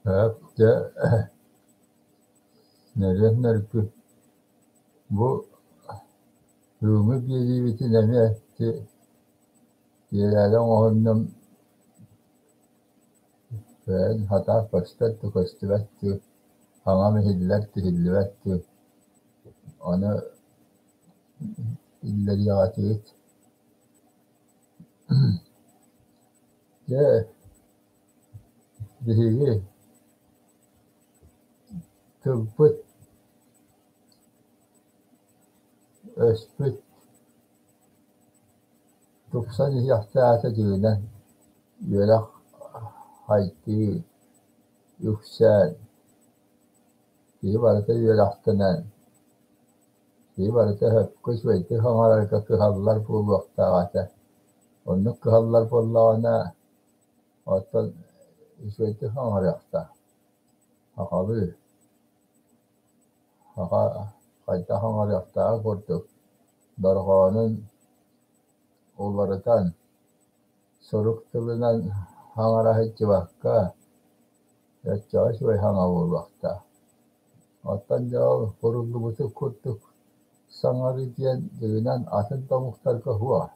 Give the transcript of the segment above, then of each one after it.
Сөп дьэ нөрүөн нөргү бу бүгүҥҥү биэриибитин эмиэ ити тиэрээри оҥоһуннум бэйэм хатаах көстөр да көстүбэт дуу, хаҥам иһиллэр да иһиллибэт дуу, ону биллэриэҕэтигит. Дьэ биһиги тылбыт, өспүт тупсан иһиэхтээх дьиҥинэн үөрэх хайдыы үксээн, киһи барыта үөрэхтэнэн, киһи барыта сөпкө үчүгэйдик саҥарарга кыһаллар буолуохтаах этэ. Оннук кыһаллар буоллаҕына, оттон үчүгэйдик саҥарыахтаах. Сахалыы, саха хайдах саҥарыахтааҕын курдук дорҕоонун уларытан, сурук тылынан саҥара сылдьыбакка, оччоҕо үчүгэй саҥа буолуохтаах. Оттон дьэ ол куруллубутун курдук саҥарыы диэн дьиҥинэн атын да омуктарга суох,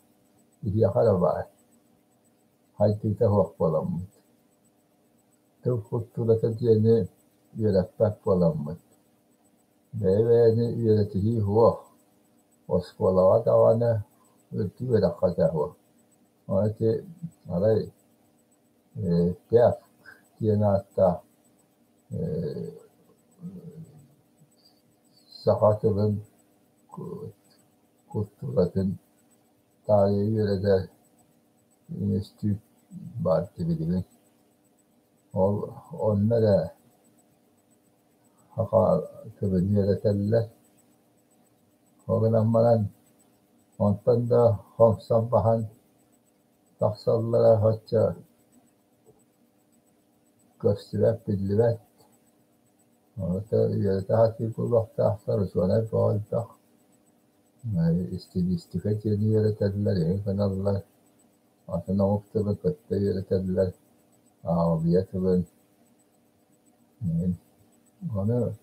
биһиэхэ эрэ баар, хайдыыта суох буоламмыт. Тыл култуурата диэни үөрэппэт буоламмыт. Бэйэ-бэйэни үөрэтиһии суох, оскуолаҕа даҕаны үрдүк үөрэххэ да суох. Ону ити арай ПЯФ диэн ааттаах саха тылын култууратын таарыйа үөрэтэр үнүстүүт баар билигин. Ол онно эрэ саха тылын үөрэтэллэр. Ол гынан баран онтон да хомсон баһан тахсаллара соччо көстүбэт, биллибэт. Ону үөрэтэ сатыыр буолуохтаахтар, учуонай бөҕө элбэх. Стилистика диэни үөрэтэллэр, эҥин гыналлар, атын омук тылын кытта үөрэтэллэр, ааҕылыйа тылын. Ону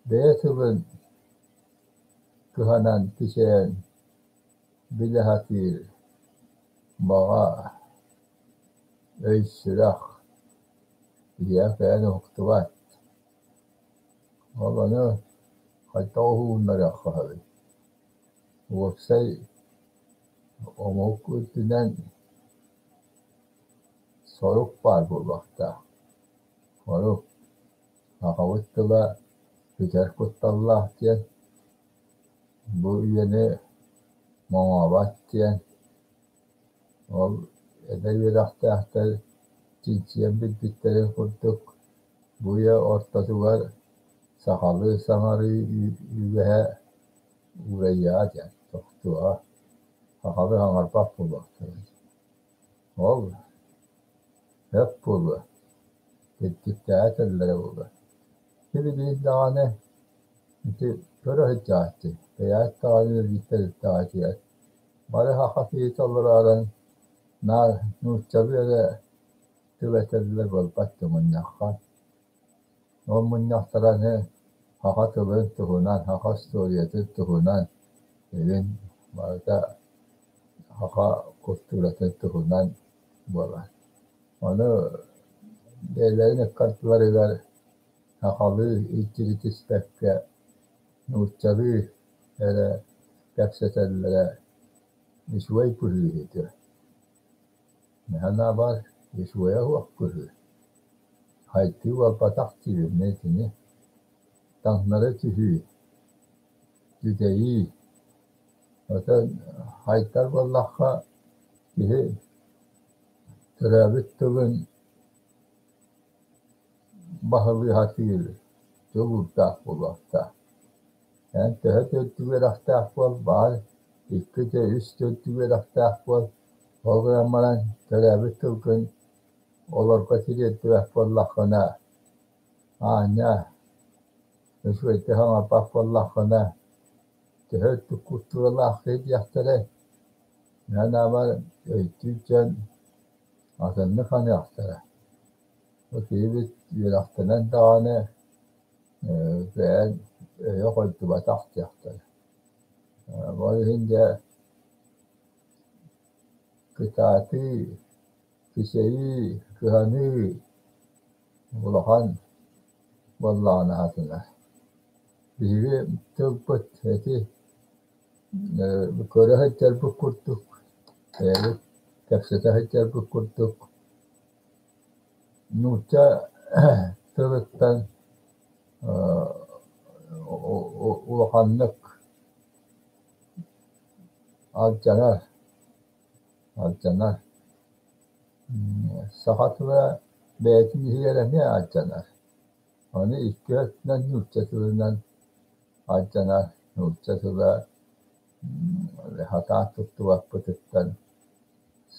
бэйэ тылын кыһанан, кичэйэн билэ сатыыр баҕа, өй-сүрэх киһиэхэ кэлэн уһуктубат. Ол ону хайдах уһугуннарыахха сөбүй? Уопсай омук үрдүнэн сорук баар буолуохтаах. Сорук сахабыт тыла бүтэр кутталлаах диэн, бу үйэни моҥообот диэн, ол эдэр үөрэхтээхтэр чинчийэн билбиттэрин курдук, бу үйэ ортотугар сахалыы саҥарыы үгэһэ уурайыаҕа диэн тохтуоҕа, сахалыы саҥарбат буолуохтара. Ол сөп буолуо, кирдиктээҕи этэллэрэ буолуо. Сибилигин даҕаны ити көрө сылдьааччы, бэйэҕит даҕаны үөрбүттэр бары саха киһитэ олороорун наар нууччалыы эрэ тыл этэллэр буолбат дуо мунньахха. Ол мунньахтара аны саха тылын туһунан, саха историятын туһунан, игин барыта саха культуратын туһунан буолар. Ону бэйэлэрин ыккардыларыгар сахалыы илдьиритиспэккэ, нууччалыы эрэ кэпсэтэллэрэ үчүгэй быһыы ити. Мин санаабар, үчүгэйэ суох быһыы. Хайдыы буолбатах диибин мин итини. Таҥнары түһүү, дьүдэйии. Оттон хайдар буоллахха киһи төрөөбүт тылын баһылыы сатыыр дьулуурдаах буолуохтаах. Эн төһө да үрдүк үөрэхтээх буол, баҕар икки да, үс да үрдүк үөрэхтээх буол, ол гынан баран төрөөбүт тылгын олорго тириэрдибэт буоллаххына, аанньа үчүгэйдик саҥарбат буоллаххына, төһө үрдүк культуралаах киһи диэхтэрэй. Мин санаабар, өйдүүр дьон атыннык саныахтара. Бу киһибит үөрэхтэнэн даҕаны бэйэн өйө хойдубатах диэхтэрэ. Ол иһин дьэ кытаатыы, кичэйии, кыһаныы улахан буоллаҕына сатанар. Биһиги тылбыт ити көрө сылдьарбыт курдук, бэйэбит кэпсэтэ сылдьарбыт курдук нуучча тылыттан улаханнык алдьанар, алдьанар. Саха тыла бэйэтин иһигэр эмиэ алдьанар. Ону икки өттүнэн нуучча тылынан алдьанар. Нуучча тыла сатаан туттубаппытыттан,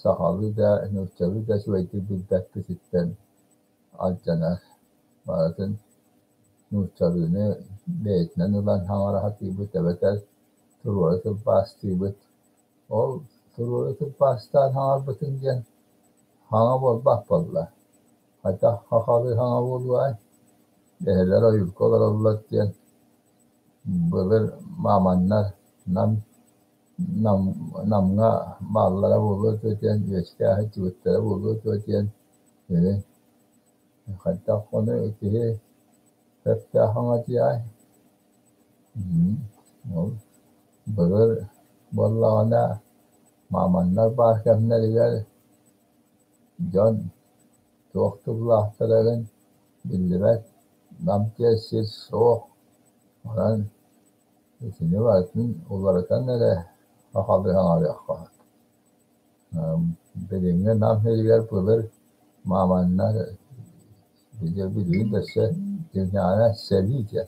сахалыы да, нууччалыы да үчүгэйдик билбэппититтэн алдьанар. Барытын нууччалыыны бэйэтинэн ылан саҥара сатыыбыт эбэтэр туруору тылбаастыыбыт. Ол туруору тылбаастаан саҥарбытыҥ диэн саҥа буолбат буолла. Хайдах сахалыы саҥа буолуой? Эһэлэр ойуурга олороллор диэн былыр мааманнар Нам Нам Намҥа бааллара буолуо дуо диэн үөскээ сылдьыбыттара буолуо дуо диэн үһү. Хайдах ону киһи сөптөөх саҥа диэҕэй? Ол былыр буоллаҕына мааманнар баар кэмнэригэр дьон туох тыллаахтарын биллибэт, Нам диэн сир суох, онон итини барытын уларытан эрэ сахалыы саҥарыахха сөп. Билиҥҥи Нам сиригэр былыр мааманнар билигин да өссө дьиҥнээҕинэн сэлии диэн,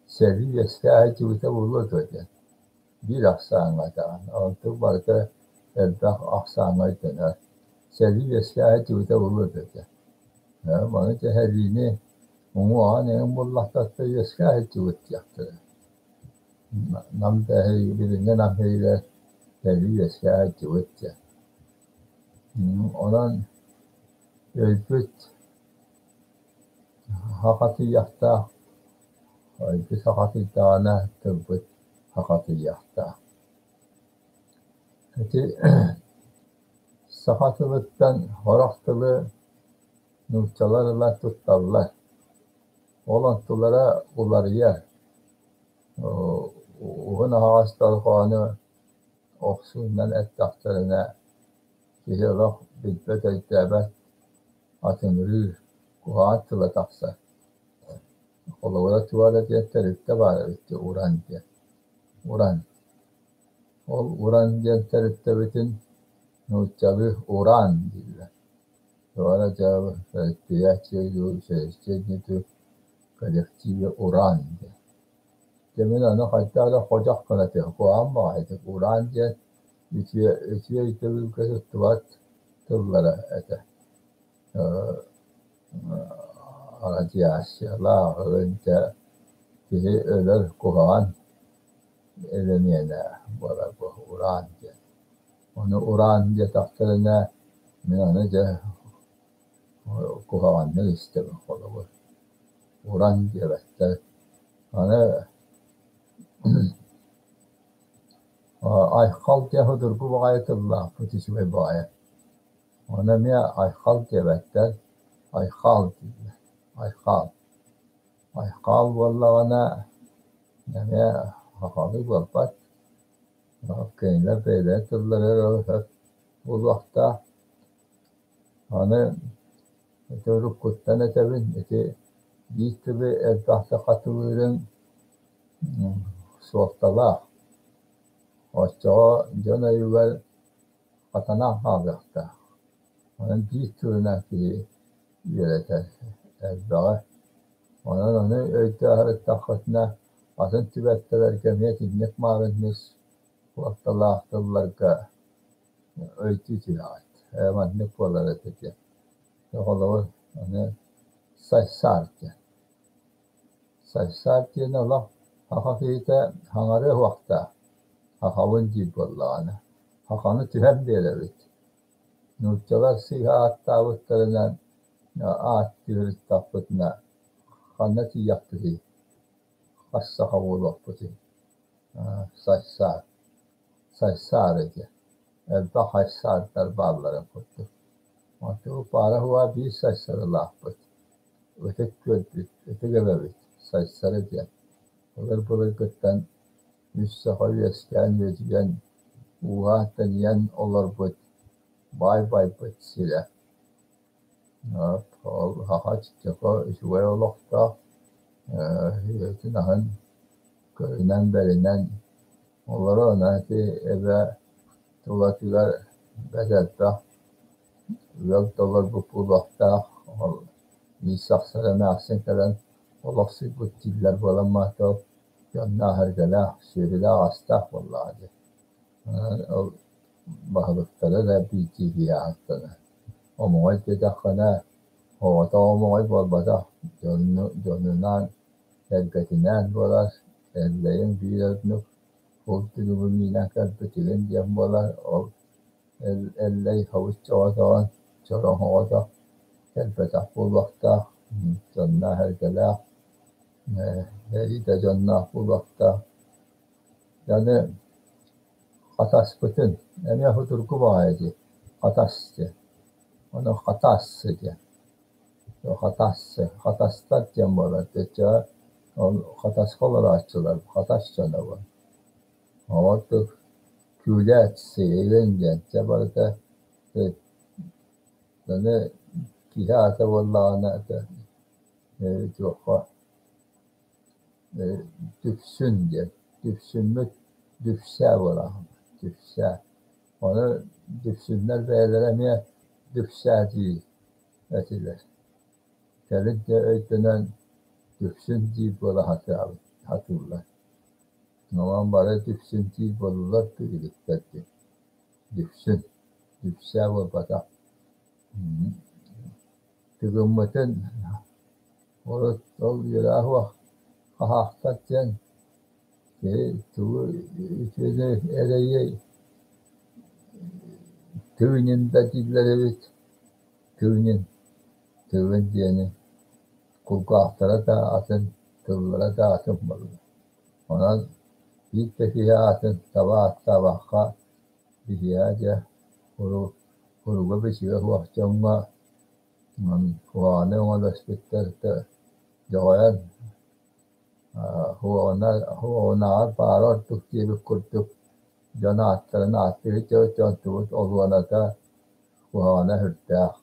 сэлии үөскээ сылдьыбыта буолуо дуо диэн биир ахсааҥҥа даҕаны, онтуҥ барыта элбэх ахсааҥҥа өйдөнөр. Сэлии үөскээ сылдьыбыта буолуо дуо диэн. Маны дьэ сэлиини уҥуоҕун эҥин буллахтарыттан үөскээ сылдьыбыт диэхтэрэ. Нам да билиҥҥи Нам сиригэр сэлии үөскээ сылдьыбыт диэн. Онон өлбүт сахатыйыахтаах, өлбүт сахатыйдаҕына тылбыт сахатыйыахтаах. Ити саха тылыттан сорох тылы нууччалар ылан тутталлар. Ол онтулара уларыйар. Уһун аһаҕас дорҕоону охсуунан эттэхтэринэ киһи олох билбэт, өйдөөбөт, атыҥырыыр, куһаҕан тыла тахсар. Холобура, туох эрэ диэн тэрилтэ баар эбит дии, Уран диэн. Уран. Ол Уран диэн тэрилтэбитин нууччалыы Уран дииллэр. Туох эрэ дьэ предприятие дуу, учреждение дуу коллективе Уран диэн. Дьэ мин ону хайдах эрэ ходьох гына түһэн куһаҕан баҕайытык Уран диэн үтүө үтүө өйдөбүлгэ туттубат тыллара этэ. Радиациялаах ыгынча киһи өлөр куһаҕан элэмиэнэ буолар бу уран диэн. Ону уран диэтэхтэринэ мин аны дьэ Куһаҕаннык истэбин холобур, уран диэбэттэр. Аны айхал диэн судургу баҕайы тыллаахпыт, үчүгэй баҕайы. Ону эмиэ айхал диэбэттэр, айхаал дииллэр, айхаал. Айхаал буоллаҕына эмиэ сахалыы буолбат, кинилэр бэйэлэрин тылларыгар сөп буолуохтаах. Аны ити уруккуттан этэбин, ити биир тылы элбэхтик хатылыырыҥ суолталаах. Оччоҕо дьон өйүгэр хатанан хаалыахтаах. Онон биир тылынан киһи үөрэтэр элбэҕи. Онон ону өйдөөн сырыттаххытына, атын түбэлтэлэргэ эмиэ итинник маарынныыр суолталаах тылларга өйдүү түһэҕит. Маннык буолар этэ диэн. Холобур, аны сайсаар диэн. Сайсаар диэн олох саха киһитэ саҥарыа суохтаах, сахабын диир буоллаҕына. Саханы түһэн биэрэбит. Нууччалар сыыһа ааттаабыттарынан ааттыы сырыттахпытына ханна тиийиэхпитий, хас саха буолуохпутуй? Сайсаар, сайсаары диэн. Элбэх сайсаардар баалларын курдук. Онтубут баара-суоҕа биир сайсарылаахпыт. Ытык күөлбүт, ытык эбэбит Сайсары диэн. Былыр-былыргыттан үс саха үөскээн үөдүйэн, ууһаан-тэнийэн олорбут баай байбыт сирэ. Ол саха чөкө үчүгэй олохтоох, ийэтин аһын көрүнэн-бэринэн олорор. Онон ити эбэ тулатыгар бэрт элбэх ыал да олорбут буолуохтаах. Ол биир сахсар эмээхсин кэлэн олохсуйбут дииллэр буолан маата ол дьонноох-сэргэлээх, сүөһүлээх-астаах буоллаҕа дии. Онон ол баһылыктара да биирдии киһи ааттанар. Омоҕой диэтэххинэ, оҕотох Омоҕой буолбатах, дьонунаан, сэргэтинээн буолар, Эллэйиҥ биир оннук ол дүлүҥү миинэн кэлбитигин диэн буолар, ол Эллэй хобус-чоҕотоҕун, чороҥ оҕото кэлбэтэх буолуохтаах, дьонноох-сэргэлээх, сэрии да дьонноох буолуохтаах. Аны хатаспытын, эмиэ судургу баҕайы дии, хатас диэн, ону хатассы диэн, хатассы, хатастар диэн буолар, дьэ ол хатаска олорооччулар, хатас дьоно буолар. Ордук күүлэт, сиигин диэн, дьэ барыта аны киһи аата буоллаҕына туохха Дүпсүн диэн, Дүпсүммүт Дүпсээ буолаҕын, Дүпсээ. Ону дүпсүннэр бэйэлэрэ эмиэ Дүпсээ диир этилэр. Кэлин дьэ өйдөнөн Дүпсүн диир буола сатаабыт, сатыыллар. Онон бары Дүпсүн диир буоллулар билиттэр дии. Дүпсүн, Дүпсээ буолбатах. Тыгыммытын урут ол үөрэх суох хаһаахтар диэн киһи тугу үтүөнү эрэйиэй тыынын да дииллэр эбит, тыынын, тыгын диэни кулгаахтара да атын, тыллара да атын буолла. Онон биир да киһи аатын таба ааттаабакка биһиэхэ дьэ уруга-бичигэ суох дьоҥҥо куһаҕаны оҥолоспуттар да дьоҕойон суоҕунааҕар баара ордук диэбит курдук дьон ааттарын ааттыы сылдьыбыт дьонтубут олуоната куһаҕана сүрдээх.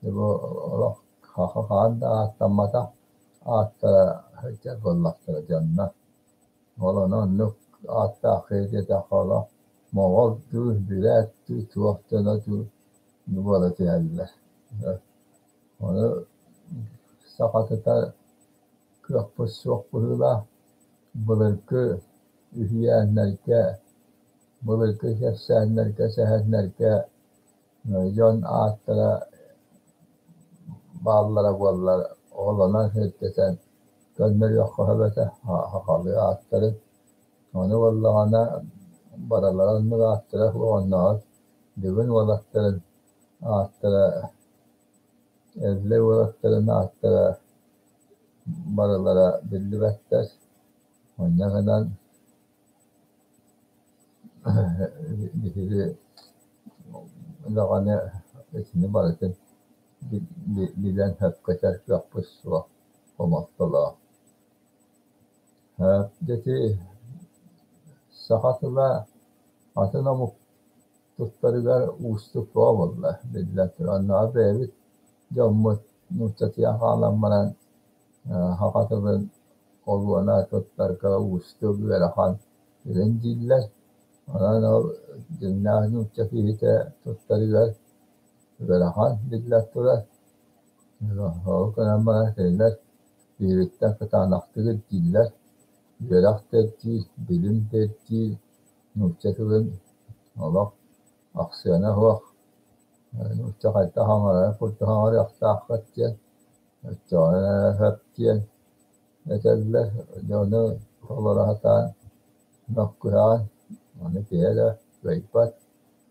Бу олох саха хаһан да ааттамматах ааттара сылдьар буоллахтара дьонно. Ол ону оннук ааттаах киһи диэтэххэ олох моҕол дуу, бүрээт дуу, туох дьоно дуу буола түһэллэр. Ону сахатытар кыахпыт суох быһыылаах. Былыргы үһүйээннэргэ, былыргы кэпсээннэргэ, сэһэннэргэ дьон ааттара бааллара буоллар, ол онон сирдэтэн көннөрүөххэ сөп этэ сахалыы ааттарын. Ону буоллаҕына барылара оннук ааттара суох, оннооҕор бүгүн уолаттарын ааттара Эллэй уолаттарын ааттара барылара биллибэттэр. Онньа гынан биһиги даҕаны итини барытын билэн сөпкө этэр кыахпыт суох, хомолтолоох. Дьэ ити саха тыла атын омук туттарыгар уустук бөҕө буолла, биллэн турар. Оннооҕор бэйэбит дьоммут нууччатыйан хаалан баран саха тылын олуона туттарга уустук, ыарахан игин дииллэр. Онон ол дьиҥнээх нуучча киһитэ туттарыгар ыарахан, биллэн турар. Ол гынан баран кинилэр биһигиттэн кытаанахтык ирдииллэр. Үөрэх да ирдиир, билим да ирдиир, нуучча тылын олох ахсыана суох, нуучча хайдах саҥарарын курдук саҥарыахтааххыт диэн, оччоҕуна сөп диэн этэллэр. Дьэ ону толоро сатаан мөккүһэҕин, ону киһи эрэ кыайбат.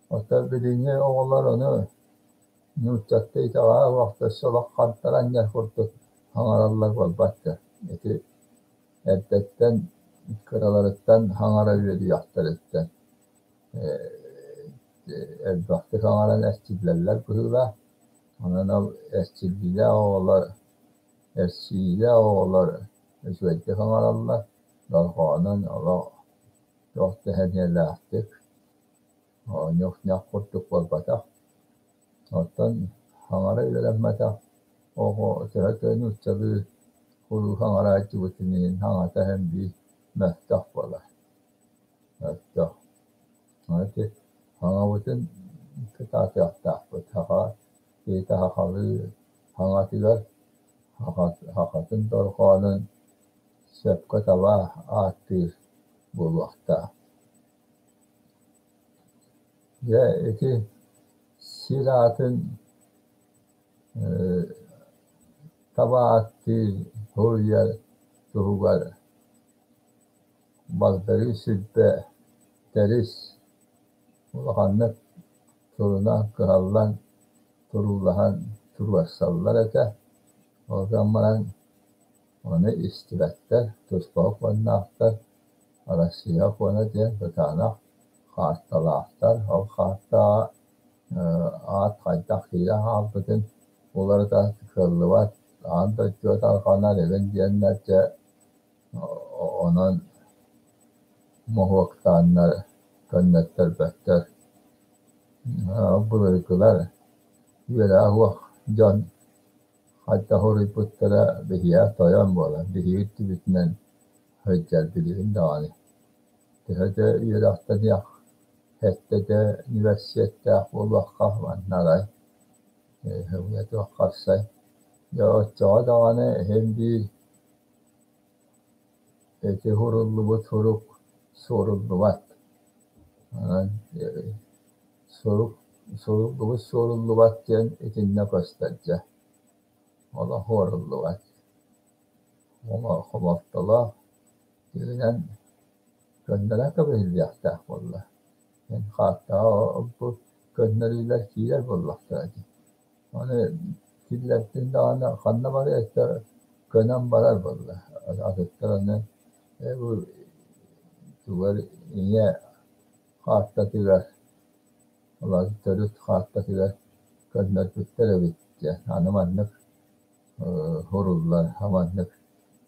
Оттон билиҥҥи оҕолор ону нууччаттыы итэҕэһэ суох өссө олох хантара анньар курдук саҥараллар буолбат дуо? Ити эрдэттэн кыраларыттан саҥара үөрүйэхтэриттэн элбэхтик саҥаран эрчиллэллэр быһыылаах. Онон ол эрчиллиилээх оҕолор, эрчийиилээх оҕолор үчүгэйдик саҥараллар, дорҕоонун олох туох да сэниэлээхтик, ньух-ньах курдук буолбатах. Оттон саҥара үөрэммэтэх оҕо төһө да нууччалыы куруук саҥарааччыбытын иһин саҥата иһэн биир мөлтөх буолар. Мөлтөх. Ити саҥабытын кытаатыахтаахпыт. Саха киһитэ сахалыы саҥатыгар сахатын дорҕоонун сөпкө таба ааттыыр буолуохтаах. Дьэ ити сир аатын таба ааттыыр суруйар туһугар Багдарыын Сүлбэ Тэрис улаханнык турунан, кыһаллан, туруулаһан туруорсаллар этэ. Ол гынан баран ону истибэттэр, туспа сокуоннаахтар, Арассыыйа сокуона диэн кытаанах хаарталаахтар. Ол хаартаҕа аат хайдах киирэн хаалбытын уларыта кыаллыбат, аан дойдуга тарҕанар игин диэннэр дьэ онон моһуоктааннар көннөттөрбөттөр. Былыргылар үөрэҕэ суох дьон хайдах уруйбуттара биһиэхэ тойон буолар, биһиги үрдүбүтүнэн сылдьар билигин даҕаны. Төһө да үөрэхтэниэх, сэттэ да университеттаах буолуохха манна арай сымыйа туох харсай. Дьэ оччоҕо даҕаны иһин биир ити суруллубут сурук суоруллубат. Онон сурук суруллубут суоруллубат диэн итиннэ көстөр дьэ. Олох уоруллубат. Хомолтолоох дьиҥинэн көннөрөн кэбиһиллиэхтээх буолла. Мин хааттаҕа бу көннөрүүлэр киирэр буоллахтара дии. Ону киллэртин даҕаны ханна барыай өссө көнөн барар буолла. Атыттар аны бу тугар ийэ хаартатыгар, улахан төрүт хаартатыгар көннөрбүттэр эбит диэн. Аны маннык суруллар, маннык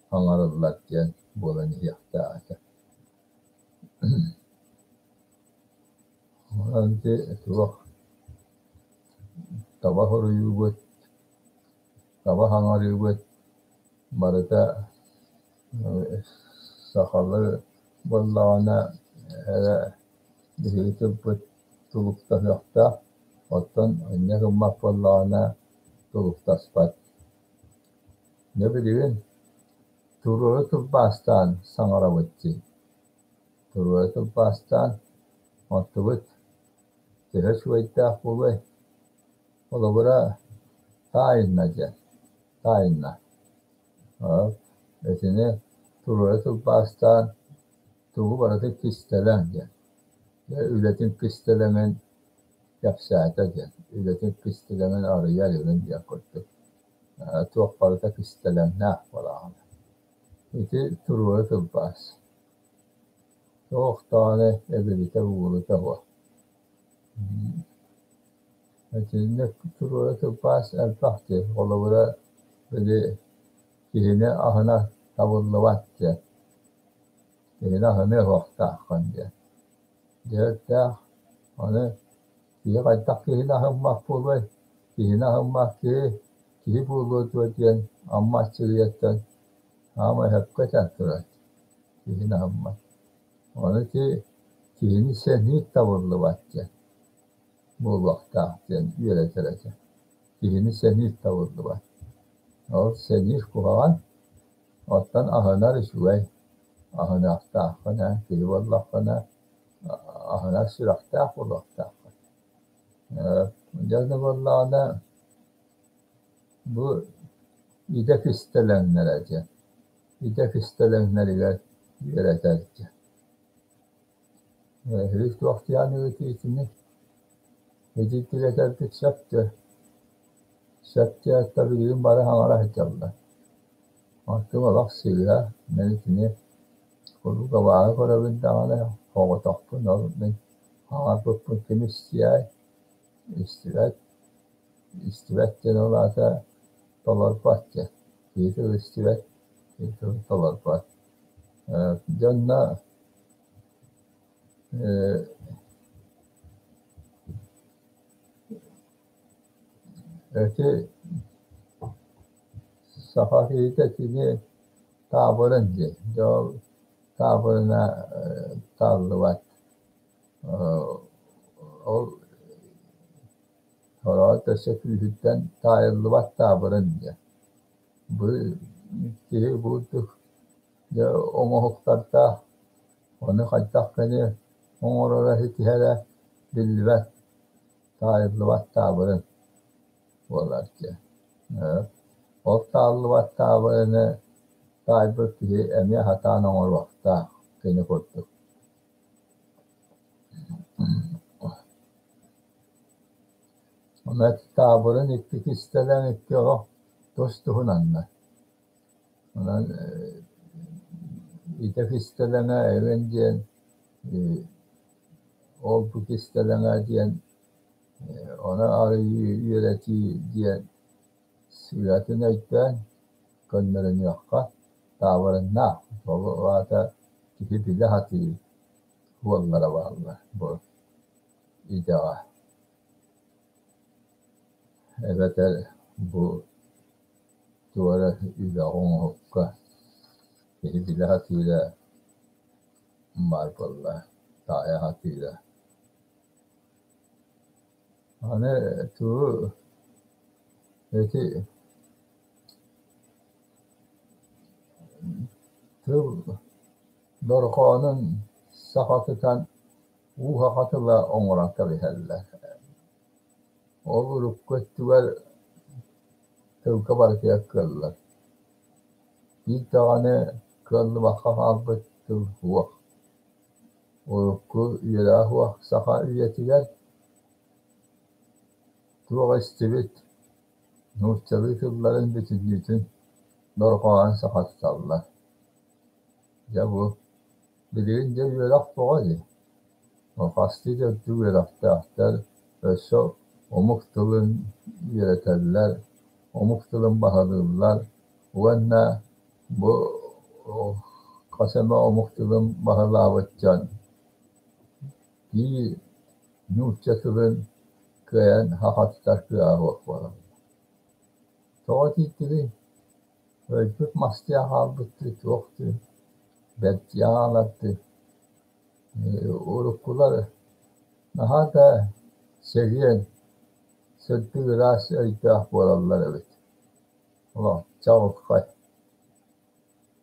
саҥарыллар диэн буолан иһиэхтээх этэ. Онон ити туох таба суруйуубут, таба саҥарыыбыт барыта сахалыы буоллаҕына эрэ биһиги тылбыт тулуктаһыахтаах, оттон инньэ гыммат буоллаҕына тулуктаспат. Дьэ билигин туруору тылбаастаан саҥарабыт дии. Туруору тылбаастаан онтубут төһө үчүгэйдээх буолуой? Холобура, тайна диэн, тайна. Итини туруору тылбаастаан тугу барытын кистэлэҥ диэн. Үлэтин кистэлэҥин кэпсээтэ диэн, үлэтин кистэлэҥин арыйар игин диэн курдук. Туох барыта кистэлэҥнээх буолаҕына. Ити туруору тылбаас. Туох даҕаны эбилитэ-бугулута суох. Итинник туруору тылбаас элбэх дии. Холобура, били киһини аһына табыллыбат диэн. Киһини аһыныа суохтааххын диэн. Дьиэтээх, аны киһи хайдах киһини аһыммат буолуой? Киһини аһыммат киһи киһи буолуо дуо диэн Амма Аччыгыйаттан саамай сөпкө этэн турар. Киһини аһыммат. Ону ити киһини сэниир табыллыбат диэн буолуохтаах диэн үөрэтэр этэ. Киһини сэниир табыллыбат. Ол сэниир куһаҕан, оттон аһынар үчүгэй. Аһыныахтааххын ээ, киһи буоллаххына аһынар сүрэхтээх буолуохтааххын. Дьэ да буоллаҕына бу идэ кистэлэҥнэрэ диэн, идэ кистэлэҥнэригэр үөрэтэр диэн. Эһиги туох диэҕиҥ итини? Итинник этэргит сөп дуо? Сөп диэт да билигин бары саҥара сылдьаллар. Онтум олох сыыһа, мин итини куруук абааһы көрөбүн даҕаны, соҕотохпун ол мин саҥарбыппын ким истиэй, истибэт, истибэт диэн ол аата толорбот диэн, киһи тылы истибэт, киһи тылын толорбот. Дьэ онно ити саха киһитэ итини таабырын диэн, дьэ ол таабырына тааллыбат. Ол сороҕор өссө күүһүттэн таайыллыбат таабырын диэн. Бу киһи бу курдук дьэ оҥоһуктардаах, ону хайдах кини оҥороро ситиһэрэ биллибэт, таайыллыбат таабырын буолар диэн. Ол тааллыбат таабырыны таайбыт киһи эмиэ сатаан оҥоруохтаах кини курдук. Онон таабырын икки кистэлэҥ икки олох тус-туһунаннар. Онон идэ кистэлэҥэ эҥин диэн, ол-бу кистэлэҥэ диэн, ону арыйыы, үөрэтии диэн сыыһатын өйдөөн көннөрүнүөххэ таабырыннаах. Ол аата киһи билэ сатыыр суоллара бааллар бу идэҕэ. Эбэтэр бу туора үлэҕэ оҥоһукка киһи билэ сатыыра баар буолла, таайа сатыыра. Аны тугу ити тыл дорҕоонун сахатытан уу саха тыла оҥорон кэбиһэллэр. Ол урукку өттүгэр тылга барытыгар кыаллар. Биир даҕаны кыаллыбакка хаалбыт тыл суох. Урукку үөрэҕэ суох саха үйэтигэр туох истибит нууччалыы тылларын бүтүннүүтүн дорҕоон сахатыталлар. Дьэ бу билигин дьэ үөрэх тоҕо дии. Хастыы да үрдүк үөрэхтээхтэр өссө омук тылын үөрэтэллэр, омук тылын баһылыыллар уонна бу хас эмэ омук тылын баһылаабыт дьон биир нуучча тылын кыайан сахатытар кыаҕа суох буолаллар. Тоҕо итиитигий? Өлбүт мастыйа хаалбыттыы туох дуу, бэрдийэ хаалардыы. Уруккулар наһаа да чэгиэн, сырдык ыраас өйдөөх буолаллар эбит. Олох чаҕылхай,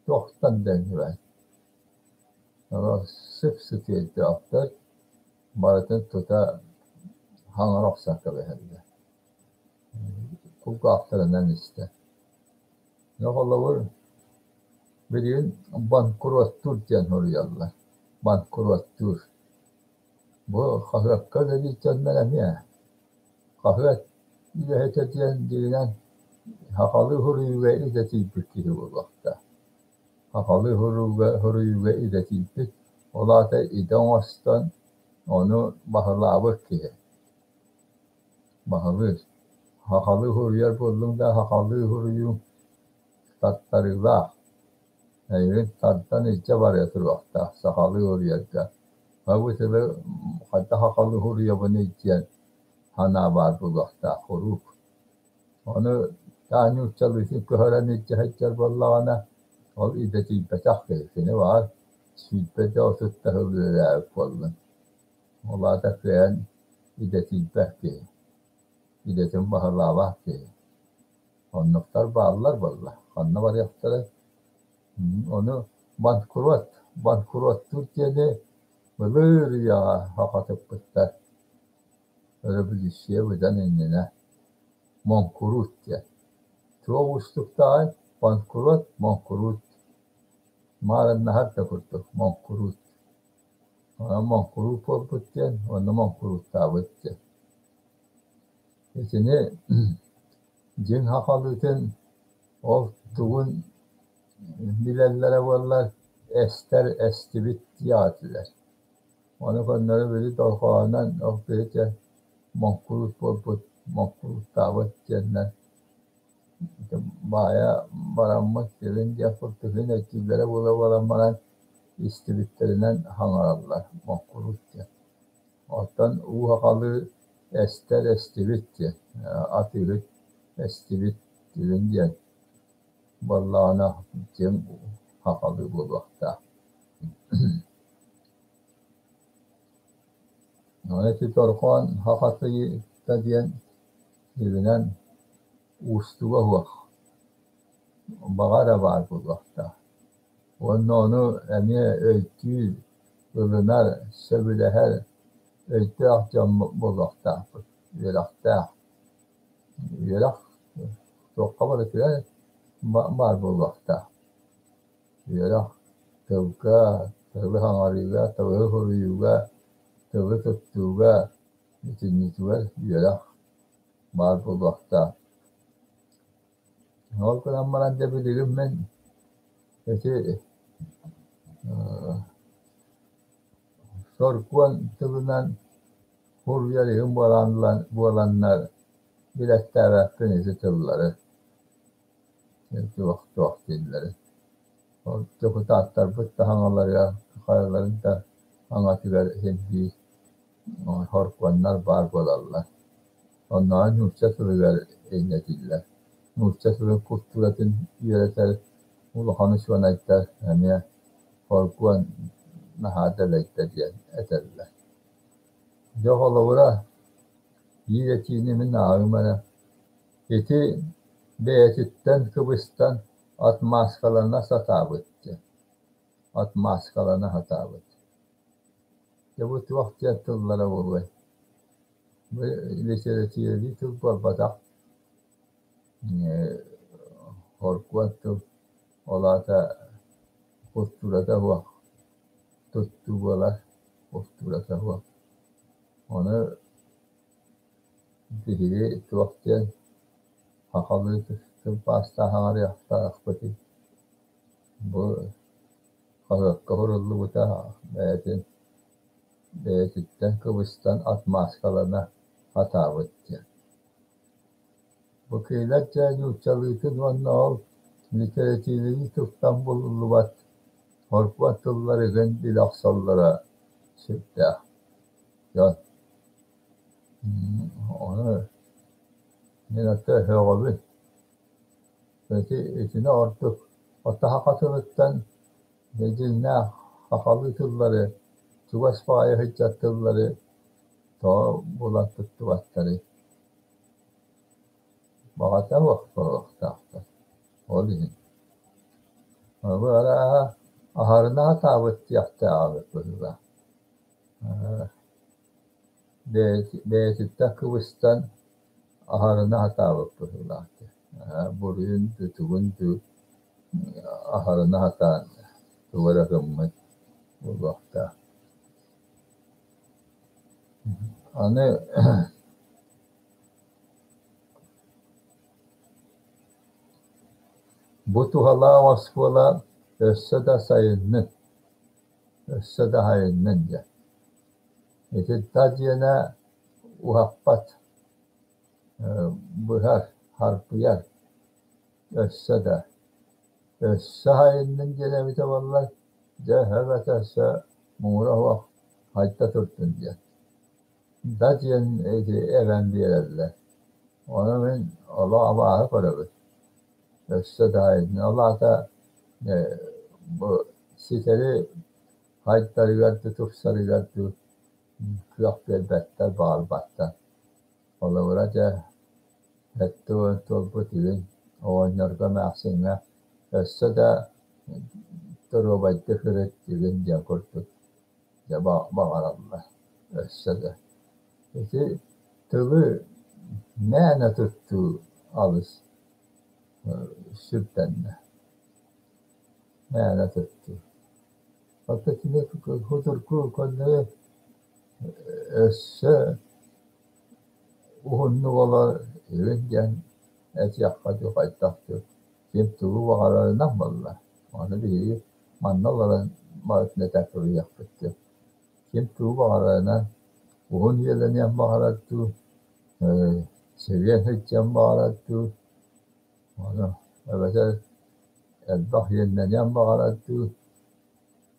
туохтан да иҥнибэт. Олох сып-сытыы өйдөөхтөр, барытын тута хаҥара охсон кэбиһэллэр. Кулгаахтарынан истэ. Дьэ холобур, билигин банкроттуур диэн суруйаллар. Банкроттуур. Бу хаһыакка үлэлиир дьоннор эмиэ хаһыат үлэһитэ диэн дьиҥинэн Сахалыы суруйууга идэтийбит киһи буолуохтаах. Сахалыы суруйууга идэтийбит, ол аата идэ оҥостон ону баһылаабыт киһи. Баһылыыр. Сахалыы суруйар буоллуҥ да, сахалыы суруйууҥ таттарыылаах. Эйигин тардан илдьэ барыа туруохтаах сахалыы суруйарга. Бу тылы хайдах сахалыы суруйабыный диэн санаа баар буолуохтаах куруук. Ону таах нууччалыытын көһөрөн илдьэ сылдьар буоллаҕына, ол идэтийбэтэх киһи. Кини баҕар 20 да 30 да сыл үлэлээбит буоллун. Ол аата кыайан идэтийбэт киһи, идэтин баһылаабат киһи. Оннуктар бааллар буолла, ханна барыахтарай? Ону банкрот, банкроттуур диэни былыр үйэҕэ сахатыппыттар. Өрөбөлүүссүйэ быдан иннинэ. Моҥкуруут диэн. Туох уустуктааҕый? Банкрот, моҥкуруут. Маарыннаһар да курдук, моҥкуруут. Онон моҥкуруут буолбут диэн, уонна моҥкурууттаабыт диэн. Итини дьиҥ сахалыытын ол тугун билэллэрэ буоллар, эстэр эстибит диэх этилэр. Ону көннөрү били дорҕоонунан ол киһитэ моҥкуруут буолбут, моҥкурууттаабыт диэннэр баайа бараммыт кэлин диэх курдук син өйдүүллэрэ буола буолан баран истибиттэринэн саҥараллар моҥкуруут диэн. Оттон уу сахалыы эстэр эстибит диэн, атыыһыт эстибит диэн диэн буоллаҕына дьиҥ сахалыы буолуохтаах. Ону ити дорҕоон сахатыйыыта диэн дьиҥинэн уустуга суох, баҕа эрэ баар буолуохтаах. Уонна ону эмиэ өйдүүр, ылынар, сөбүлэһэр өйдөөх дьон буолуохтаахпыт, үөрэхтээх. Үөрэх туохха барытыгар баар буолуохтаах. Үөрэх тылга, тылы саҥарыыга, тылы суруйууга, тылы туттууга итиннитигэр үөрэх баар буолуохтаах. Ол гынан баран дьэ билигин мин ити соргуон тылынан суруйар иһин буоланнар билэттээбэппин ити тыллары. Туох дииллэрин. Ол дьокутааттарбыт да саҥаларыгар хайаларын да саҥатыгар син биир хоргуоннар баар буолаллар. Оннооҕор нуучча тылыгар иннэтиллэр. Нуучча тылын култууратын үөрэтэр улахан учуонайдар эмиэ хоргуон наһаа дэлэйдэ диэн этэллэр. Дьэ холобура, биир этиини мин ааҕыым эрэ. Ити бэйэтиттэн кыбыстан отмазкалана сатаабыт диэн. Отмазкалана сатаабыт. Дьэ бу туох диэн тыллара буолуой? Бу литературалыы тыл буолбатах. Хоргуон тыл, ол аата култуурата суох туттуу буолар, култуурата суох. Ону биһиги туох диэн сахалыы тылбаастаах саҥарыахтаахпытый? Бу хаһыакка суруллубута бэйэтин бэйэтиттэн кыбыстан отмазкалана сатаабыт диэн. Бу кинилэр дьэ нууччалыытын уонна ол литературалыы тылтан булуллубат хоргуон тылларыгын билэ охсоллоро сүрдээх дьон. Ону мин оттон сөҕөбүн. Ити итини ордук оттон саха тылыттан дьиҥнээх сахалыы тыллары, чугас баҕайы сылдьар тыллары тоҕо булан туттубаттарый? Баҕата суох буолуохтаахтар. Ол иһин. Бу арааһа аһарына сатаабыт диэхтээх эбит быһыылаах. Бэйэтиттэн кыбыстан аһарына сатаабыт быһыылаах диэн. Буруйун дуу, тугун дуу аһарына сатаан тугу эрэ гыммыт буолуохтаах. Аны Бу туһалаах оскуола өссө да сайыннын, өссө да сайыннын диэн. Ити да диэнэ уһаппат, быһар, харбыйар, өссө да. Өссө сайыннын диэн эбитэ буоллар, дьэ эбэтэ өссө муҥура суох хайда турдун диэн. Да диэн ити эбэн биэрэллэр. Ону мин олох абааһы көрөбүн. Өссө да айыннын. Ол аата бу ситэри хайдарыгар дуу, тупсарыгар дуу кыах биэрбэттэр, баҕарбаттар. Холобура дьэ, 70 туолбут игин оҕонньорго, эмээхсиҥҥэ өссө да доруобайдык сырыт игин диэн курдук дьэ баҕараллар өссө да. Ити тылы мээнэ туттуу алыс сүрдэннэ. Мээнэ туттуу. Оттон итини судургу көннөрү өссө уһуннук олор игин диэн этиэххэ дуу, хайдах дуу, ким тугу баҕарарынан буолла. Ону биһиги манна олорон барытын этэн кэбиһиэхпит дуу. Ким тугу баҕарарынан уһун үйэлэниэн баҕарар дуу, чэгиэн сылдьыан баҕарар дуу, ону эбэтэр элбэх иэннэниэн баҕарар дуу,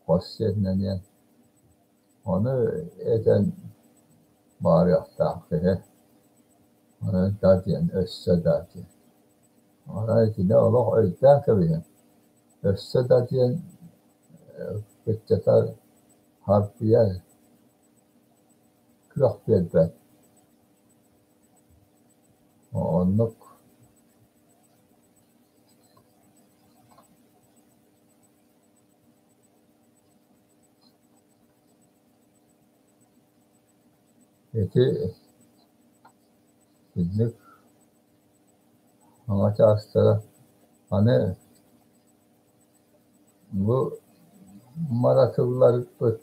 хос сиэннэниэн. Ону этэн баарыахтаах киһи. Ону да диэн, өссө да диэн. Онон итини олох өйдөөн кэбиһиҥ. Өссө да диэн кыччатар, харбыйар, кыах биэрбэт. Оннук. Ити итинник саҥа чаастара аны бу маратылларбыт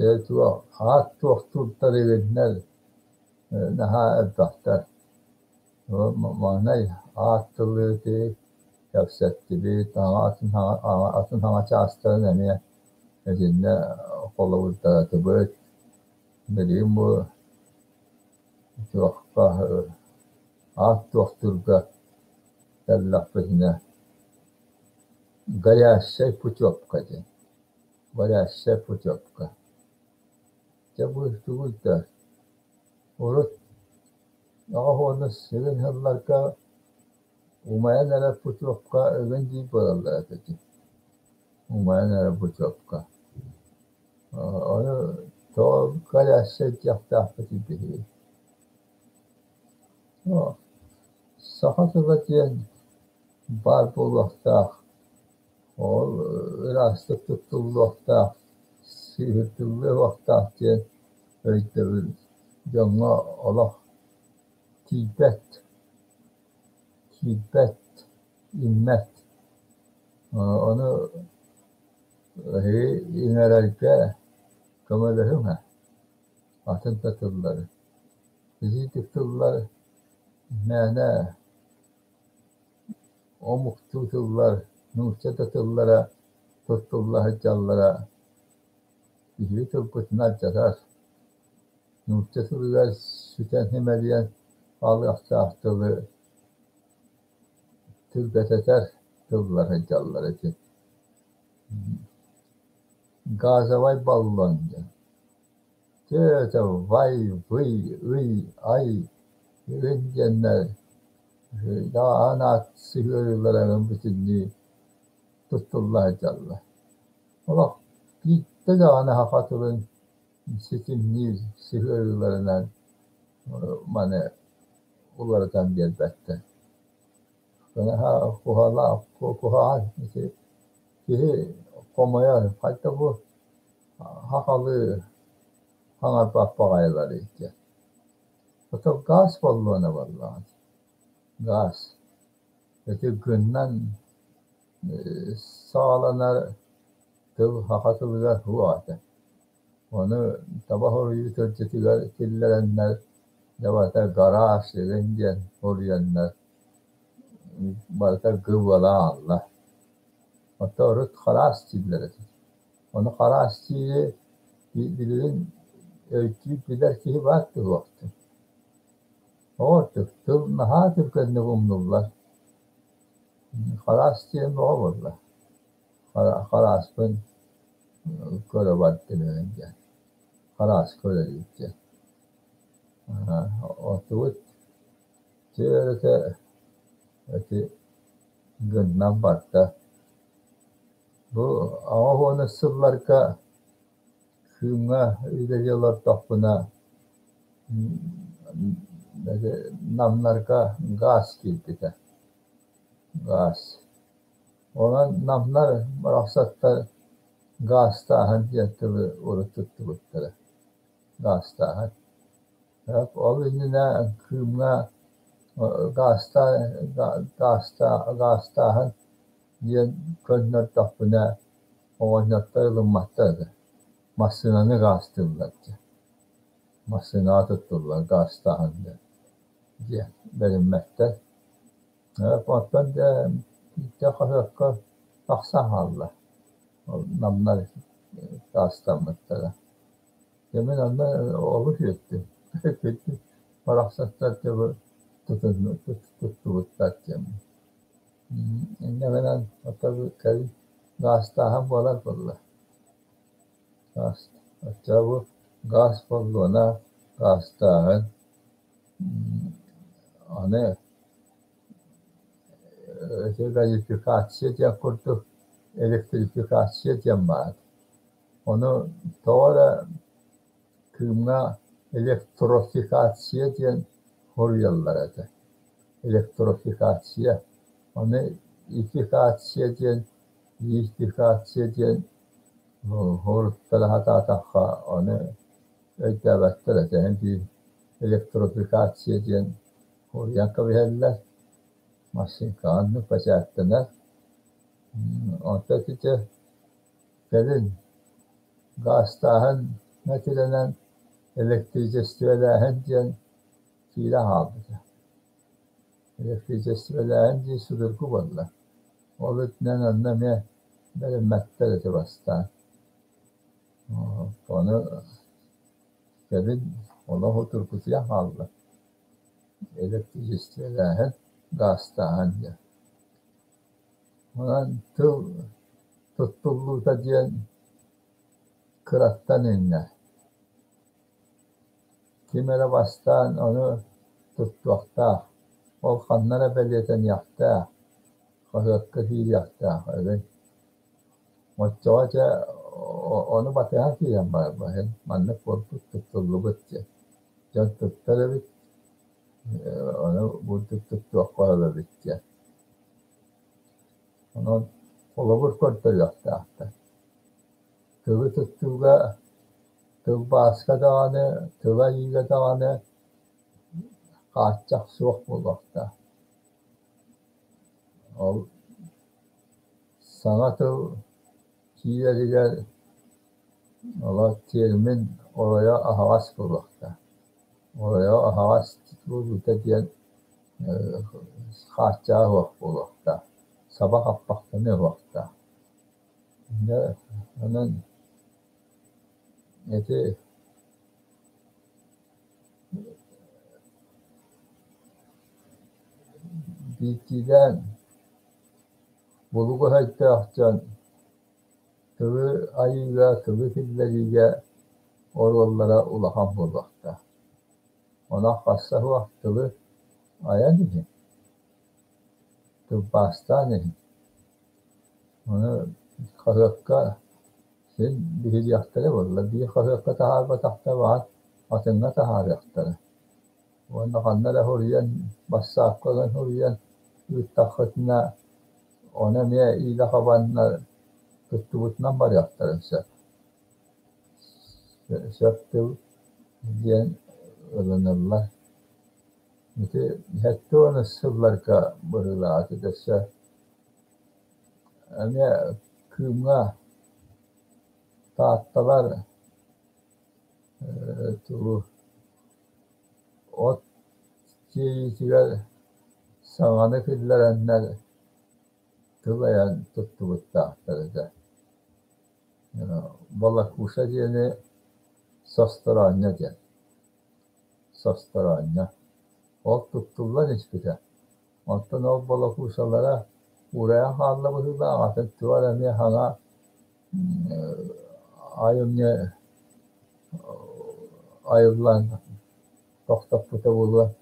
Дьэ туох аат туохтуурдар игиннэр наһаа элбэхтэр. Маҥнай аат тылы ити кэпсэттибит, атын саҥа чаастарын эмиэ итиннэ холобурдаатыбыт. Билигин бу туохха аат туохтуурга кэллэхпитинэ горящая путевка диэн. Горящая путевка. Дьэ бу тугуй да урут 80 сылын сылларга умайан эрэр путевка ыгын диир буолаллар этэ дии. Умайан эрэр путевка. Ону тоҕо горящай диэхтээхпитий биһиги. Саха тыла диэн баар буолуохтаах, ол ыраастык туттуллуохтаах, сыыһырдыллыахтаах диэн өйдөбүл дьоҥҥо олох тиийбэт, киирбэт, иҥмэт. Ону эһиги иҥэрэргэ көмөлөһүҥ ээ, атын да тыллары. Итиитик тыллар мээнэ омуктуу тыллар, нуучча да тыллара туттулла сылдьаллара биһиги тылбытын алдьатар. Нуучча тылыгар сүтэн симэлийэн хаалыахтаах тылы түргэтэтэр тыллар сылдьаллар ити. Газовай баллон диэн. Дьэ, вай, вый, ый, ай игин диэннэр даҕаһан аат сыһыарыылара бүтүннүү туттулла сылдьаллар. Олох биирдэ даҕаны саха тылын ситимниир сыһыарыыларынан маны уларытан биэрбэттэр. Куһаҕан ити киһи хомойор, хайта бу сахалыы хаҥарбат баҕайыларый диэн. Ото гаас баллона буоллаҕа, гаас. Ити гыннан саҕаланар тыл саха тылыгар суох этэ. Ону таба суруйуу тылдьытыгар киллэрэннэр, дьэ барыта гараж игин диэн суруйаннар, барыта г буолан хаалла. Оттон урут хараас дииллэр этэ. Ону хараас диири билигин өйдүүр, билэр киһи баар дуо? Оҕо тыл наһаа түргэнник умнуллар. Хараас диэн бөҕө буолла. Харааспын көрө бардым эҥин диэн. Харааска үлэлиир диэн. Онтубут дьиэ ити гыннан барда. Бу 80-ыс сылларга Кыымҥа үлэлии олордохпуна Намнарга гаас киирбитэ, гаас. Онон намнар барахсаттар гаастааһын диэн тылы урут туттубуттара, гаастааһын. Ол иннинэ Кыымҥа гаастааһын диэн көннөрдөхпүнэ оҕонньоттор ылымматтар этэ, массыынаны гаастыыллар диэн, массыынаҕа туттуллар гаастааһын диэн, диэн бэриммэттэр. Оттон дьэ биирдэ хаһыакка тахсан хаалла, ол намнар гаастаммыттара. Дьэ мин онно олус үөрдүм, барахсаттар дьэ бу туттубуттар диэн. Инньэ гынан кэлин гаастааһын буолар буолла. Гаас оччоҕо бу гаас боллуона, гаастааһын аны ити газификация диэн курдук электрификация диэн баар. Ону тоҕо эрэ Кыымҥа электрофикация диэн суруйаллар этэ. Электрофикация. Ону ификация диэн, ификация диэн уруттара сатаатахха ону өйдөөбөттөр этэ. Биир электрофикация диэн суруйан кэбиһэллэр. Массыыҥкаҕа оннук бэчээттэнэр. Онто ити кэлин гаастааһын мэтирэнэн электричествэлээһин диэн киирэн хаалбыта. Электричествэлээһин диир судургу буолла. Ол үрдүнэн онно эмиэ бэриммэттэр этэ бастаан. Ону кэлин олох утургутуйан хаалла. Электричествэлээһин, гаастааһын диэн. Онон тыл туттуллуута диэн кыраттан иҥнэр. Ким эрэ бастаан ону туттуохтаах, ол ханна эрэ бэлиэтэниэхтээх, хаһыакка киириэхтээх эбит. Оччоҕо дьэ ону батыһан киирэн барар маннык буолбут, туттуллубут диэн. Дьон туттар эбит, ону бурдук туттуохха сөп эбит диэн. Онон холобур көрдөрүөхтээхтэр. Тылы туттууга тылбааска даҕаны, тыла айыыга даҕаны хааччах суох буолуохтаах. Ол саҥа тыл киирэригэр олор термин оройо аһаҕас буолуохтаах. Оройо аһаҕас буолуута диэн хааччаҕа суох буолуохтаах, саба хаппахтаныа суохтаах. Дьэ, онон ити биирдиилээн булугас өйдөөх дьон тылы айыыга, тылы киллэриигэ оруоллара улахан буолуохтаах. Онон харса суох тылы айан иһин, тылбаастаан иһин. Ону хаһыакка син биһириэхтэрэ буолла, биир хаһыакка таһаарбатахтар баҕар атыҥҥа таһаарыахтара. Уонна ханна эрэ суруйан, бассаапка ылан суруйан ыыттаххытына, ону эмиэ иилэ хабаннар туттубутунан барыахтарын сөп. Сөп тыл диэн ылыныллар. Ити 70-ыс сылларга быһыылаах ити өссө Эмиэ Кыымҥа Таатталар тугу от тиэйиитигэр саҥаны киллэрэннэр тыл айан туттубуттаахтар этэ. Волокуша диэни состороонньо диэн, состороонньо. Ол туттуллан испитэ. Оттон ол волокушалара уурайан хаалла быһыылаах, атын туох эрэ эмиэ саҥа айымньы айыллан тохтоппута буолуо,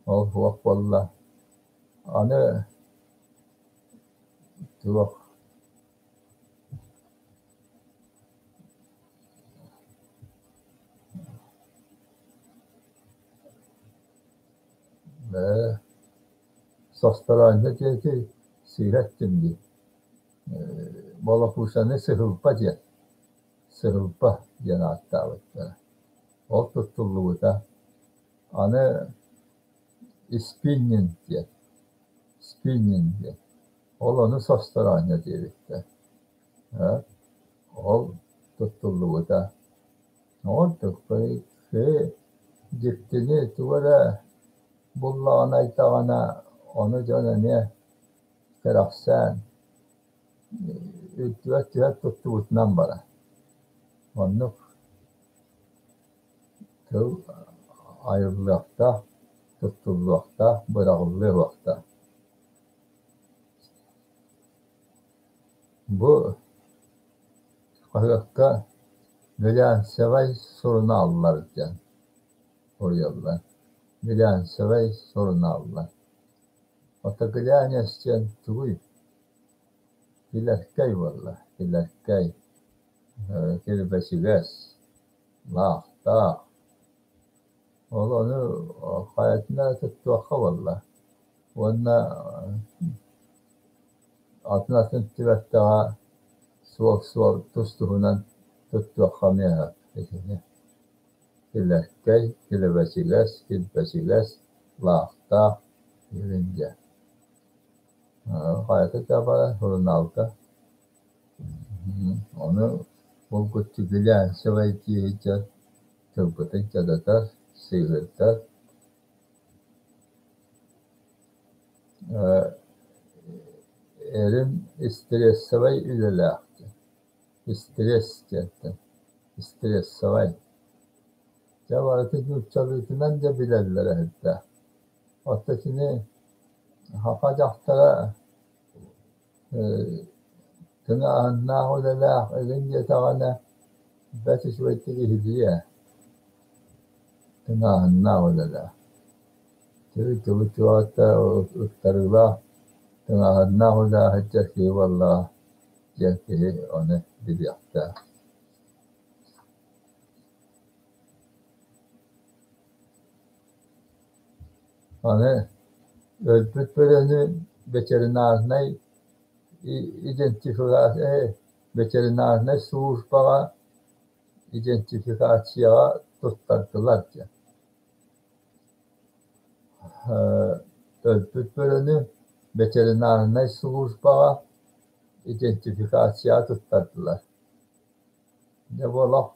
ол суох буолла. Аны туох состороонньо диэки сыыһа эттим дии. Волокушаны сыһылба диэн, сыһылба диэн ааттаабыттара. Ол туттуллубута. Аны спиннинг диэн, спиннинг диэн. Ол ону состороонньо диэбиттэр. Ол туттуллубута. Ордук дьиктини тугу эрэ буллаҕына айдаҕына, ону дьон эмиэ кэрэхсээн үрдүгэр түһэр туттубутунан барар. Оннук тыл айыллыахтаах, туттуллуохтаах, быраҕыллыа суохтаах. Бу хаһыакка глянцевай сурунааллар диэн суруйаллар. Глянцевай сурунааллар. Ото глянец диэн тугуй? Килэркэй буолла, килэркэй, килбэчигэс, лаахтаах. Ол ону хайатын эрэ туттуохха буолла. Уонна атын-атын түбэлтэҕэ суол-суол тус-туһунан туттуохха эмиэ сөп итини. Килэркэй, килэбэчигэс, килбэчигэс, лаахтаах игин диэн. Хайата да баар сурунаалга. Ону булгуччу глянцевай дии сылдьар тылбытын дьадатар, сыыһырдар. Эрим стрессовай үлэлээх диэн, стресс диэнтэн, стрессовай. Дьэ барытын нууччалыытынан да билэллэрэ сүрдээх. Оттон итини саха дьахтара тыҥааһыннаах үлэлээх игин диэтэҕинэ бэрт үчүгэйдик иһиллиэ. Тыҥааһыннаах үлэлээх. Тыбы-тыбы ыктарыылаах, тыҥааһыннаах үлэҕэ сылдьар киһи буоллаҕа диэн киһи ону билиэхтээх. Аны өлбүт бөрөнү ветеринарнай идентификация ветеринарнай службаҕа идентификацияҕа туттардылар диэн. Өлбүт бөрөнү ветеринарнай службаҕа идентификацияҕа туттардылар. Дьэ бу олох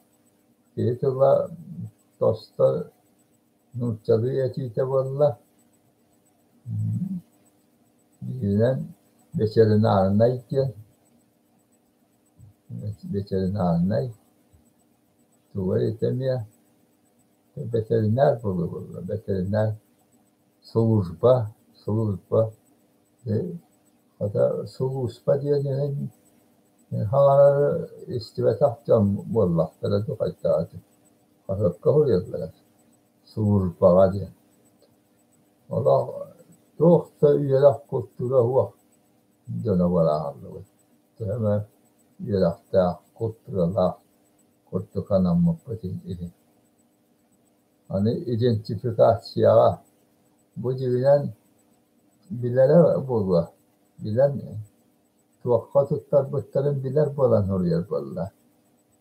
киһи тыла тостор нууччалыы этиитэ буолла. Бииринэн ветеринарнай диэн, ветеринарнай тугай ити эмиэ ветеринар буолуо буолла, ветеринар служба, служба хата сулууспа диэн иһин хаҥарары истибэтэх дьон буоллахтара дуу хайдах этэй, хаһыакка суруйаллара службаҕа диэн. Олох туох да үөрэх култуура суох дьоно барааллыбыт. Төһө эмэ үөрэхтээх, култууралаах курдук анаммыппыт иһин. Аны идентификацияҕа бу дьиҥинэн билэрэ буолуо, билэн туохха туттарбыттарын билэр буолан суруйар буолла.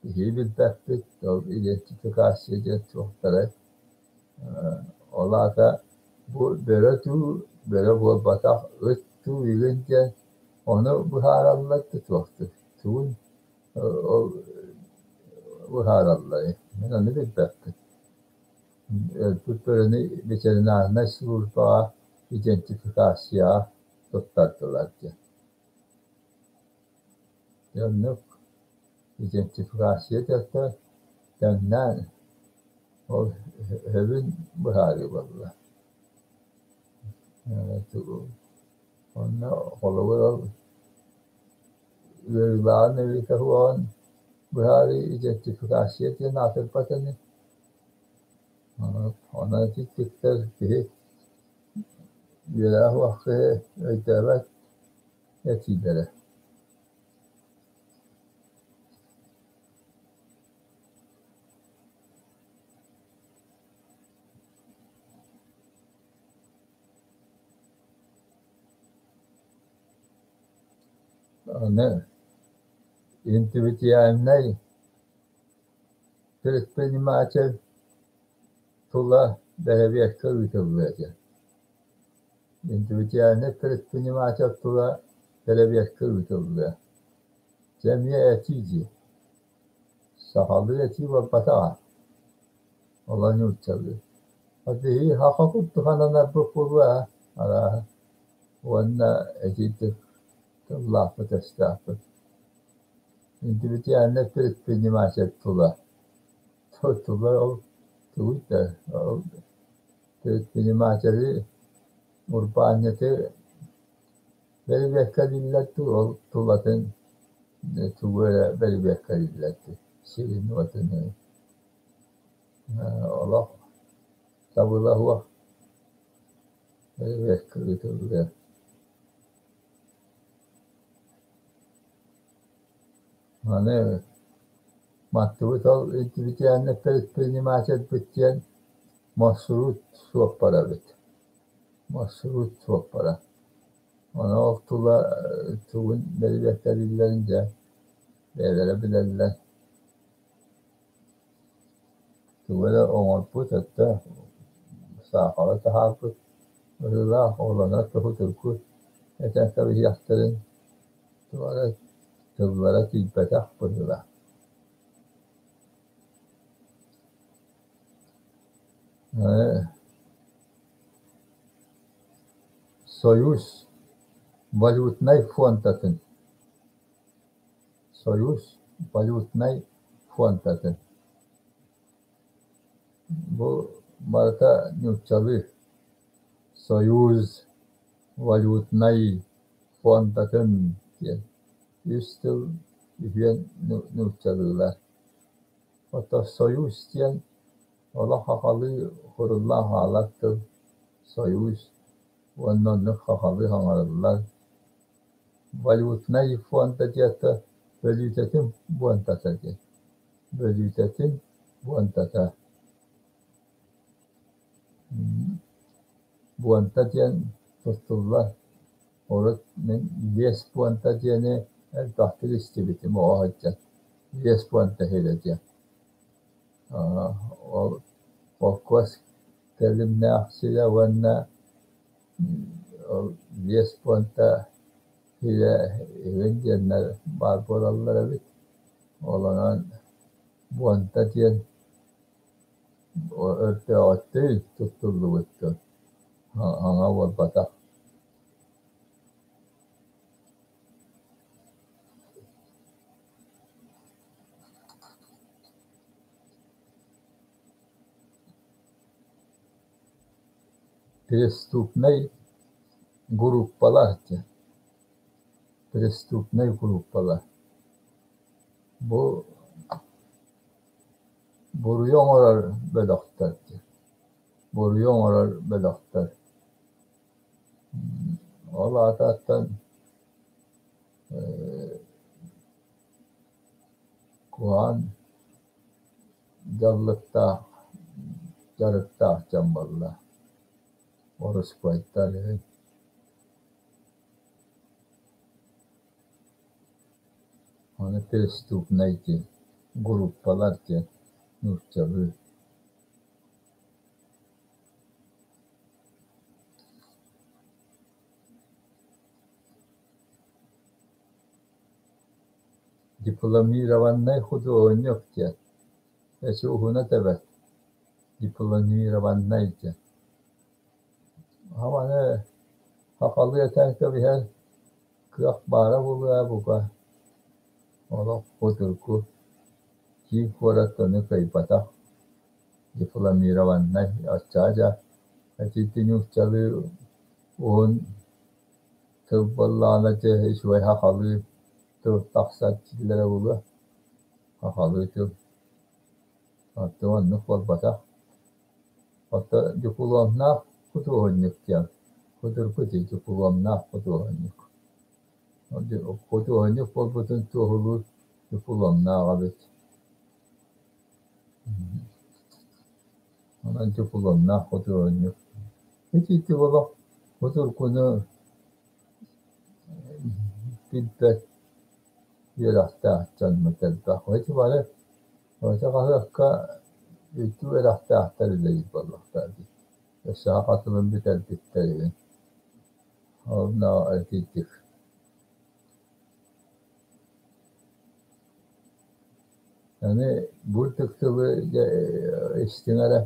Биһиги билбэппит, ол идентификация диэн туохтарай. Ол аата бу бөрө дуу, бөрө буолбатах, ыт дуу игин диэн Ону быһаараллар да туохтур, тугун ол быһааралларый, мин ону билбэппин. Өлбүт бөрөнү ветеринарнай службаҕа идентификацияҕа туттардылар диэн. Дьэ оннук идентификация диэххэ тэҥнээн ол сөбүн быһаарыы буолла. Онно холобур ол ыарыылааҕын эбитэ суоҕун быһаарыы идентификация диэн аатырбат ини. Онон ититтиктэр киһи үөрэҕэ суох киһи өйдөөбөт этиилэрэ. Аны индивидуальнай предприниматель тула бэрэбиэркэ ыытыллыа диэн. Индивидуальнай предприниматель тула бэрэбиэркэ ыытыллыа. Дьэ эмиэ этии дии. Сахалыы этии буолбатаҕа. Ол нууччалыы. Биһиги саха курдук сананарбыт буолуо ээ, арааһа. Уонна итинник тыллаахпыт-өстөөхпүт. Индивидуальнай предприниматель тула. Тула ол тугуй да ол предприниматели урбаанньыты бэрэбиэркэлииллэр дуу, ол тулатын тугу эрэ бэрэбиэркэлииллэр дуу, сирин-уотун олох табыла суох бэрэбиэркэ ыытыллыа. Аны мантыбыт ол индивидуальнай предпринимательбыт диэн маршрут суоппара эбит. Маршрут суоппара. Ону ол тула тугун бэрэбиэркэлииллэрин дьэ бэйэлэрэ билэллэр. Тугу эрэ оҥорбут өттө саахалы таһаарбыт быһыылаах, ол онон тоһутургу этэн кэбиһиэхтэрин туох эрэ тыллара тиийбэтэх быһыылаах. Союз валютнай фондатын Союз валютнай фондатын Бу барыта нууччалыы Союз валютнай фондатын диэн үс тыл үһүөн нууччалыылар. Оттон Союз диэн олох сахалыы суруллан хаалар тыл Союз уонна оннук сахалыы саҥарыллар. Валютнай фонда диэтэ бөлүүтэтин буонтата диэн, бөлүүтэтин буонтата. Буонта диэн туттуллар. Урут мин биэс буонта диэни элбэхтик истибитим оҕо сылдьан. Биэс буонта иһирэ диэн. Ол холкуос кэлимнээх сирэ уонна ол биэс буонта сирэ игин диэннэр баар буолаллар эбит. Ол онон буонта диэн өрдөөҕүттэн туттуллубут тыл, саҥа буолбатах. Преступнай группалар диэн, преступнай группалар. Бу буруйу оҥорор бөлөхтөр диэн, буруйу оҥорор бөлөхтөр. Ол аатыттан куһаҕан дьаллыктаах, дьарыктаах дьон буолла, орускуойдар үһү. Аны преступнай диэн, группалар диэн нууччалыы. Дипломированнай худуоһунньук диэн, эчи уһуна да бэрт, дипломированнай диэн. Аны сахалыы этэн кэбиһэр кыах баара буолуо бука, олох судургу, киин куорат ону кыайбатах, дипломированнай, оччоҕо дьэ итинник нууччалыы уһун тыл буоллаҕына дьэ үчүгэй сахалыы тыл тахсар дииллэрэ буолуо, сахалыы тыл. Оттон оннук буолбатах. Оттон дьупулуомнаах худуоһунньук диэн судургу дии дьупулуомнаах худуоһунньук. Худуоһунньук буолбутун туоһулуур дьупулуомнаах эбит. Онон дьупулуомнаах худуоһунньук. Ити олох судургуну билбэт үөрэхтээх дьоммут элбэх. Ити бары ити хаһыакка үрдүк үөрэхтээхтэр үлэлиир буоллахтара дии. Өссө саха тылын бүтэрбиттэр игин. Онно итинник. Аны бу ытык тылы дьэ истиҥ эрэ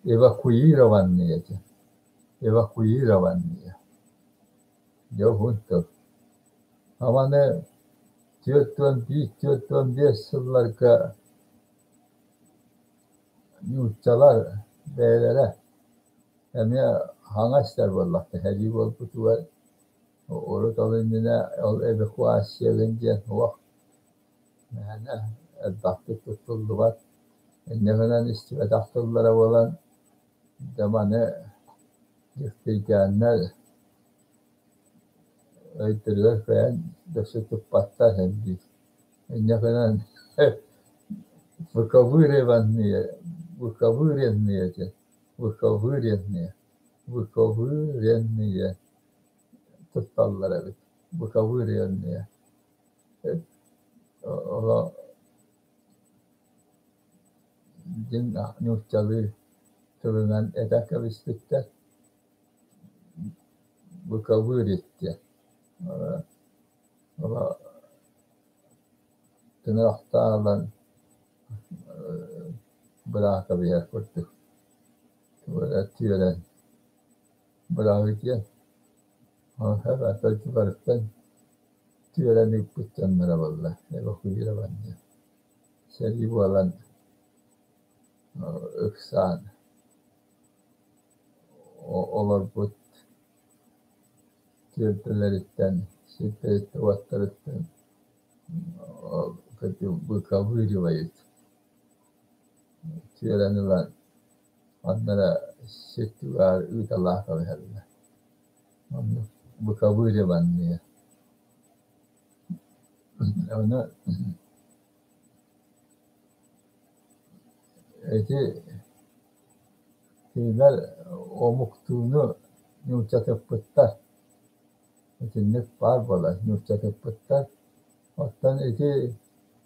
эвакуированные диэн, эвакуированные. Дьэ уһун тыл. Аны 41, 45 сылларга нууччалар бэйэлэрэ эмиэ хаҥас истэр буоллахтара сэрии буолбутугар урут ол иннинэ ол эвакуациягын диэн суох мээнэ элбэхтик туттуллубат инньэ гынан истибэтэх тыллара буолан дьэ маны дьиктиргээннэр өйдөрүгэр кыайан өссө туппаттар эн диир. Инньэ гынан выковыриванные, выковыренные диэн, выковыренные, выковыренные тутталлар эбит, выковыренные. Оло дьиҥ нууччалыы тылынан этэн кэбиспиттэр выковырить диэн. Оло тыҥырахтаан ылан быраҕа кэбиһэр курдук түөрэн быраҕыы диэн дойдуларыттан түөрэн ыыппыт дьонноро буолла эвакуирование. Сэрии буолан ыксаан олорбут түөлбэлэриттэн, сирдэриттэн-уоттарыттан выковыривают түөрэн ылан ханна эрэ сир түгэҕэр ыыталаан кэбиһэллэр. Оннук выковыривание. Ону ити кинилэр омуктууну нууччатыппыттар. Итинник баар буолар нууччатыппыттар. Оттон ити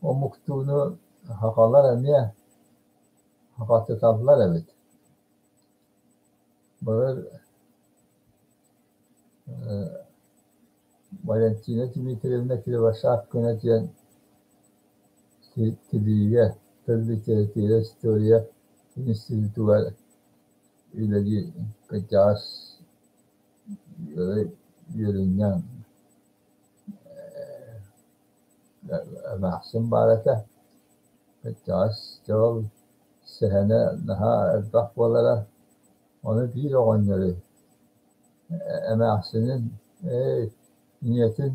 омуктууну сахалар эмиэ сахатыталлар эбит. Былыр Валентина Дмитриевна Кривошапкина диэн тилиигэ тыл литература история институтугар үлэлиир кырдьаҕас үөрүнньэҥ эмээхсин баар этэ. Кырдьаҕас дьэ ол сэһэнэ наһаа элбэх буолара. Ону биир оҕонньору эмээхсинин ээ ийэтин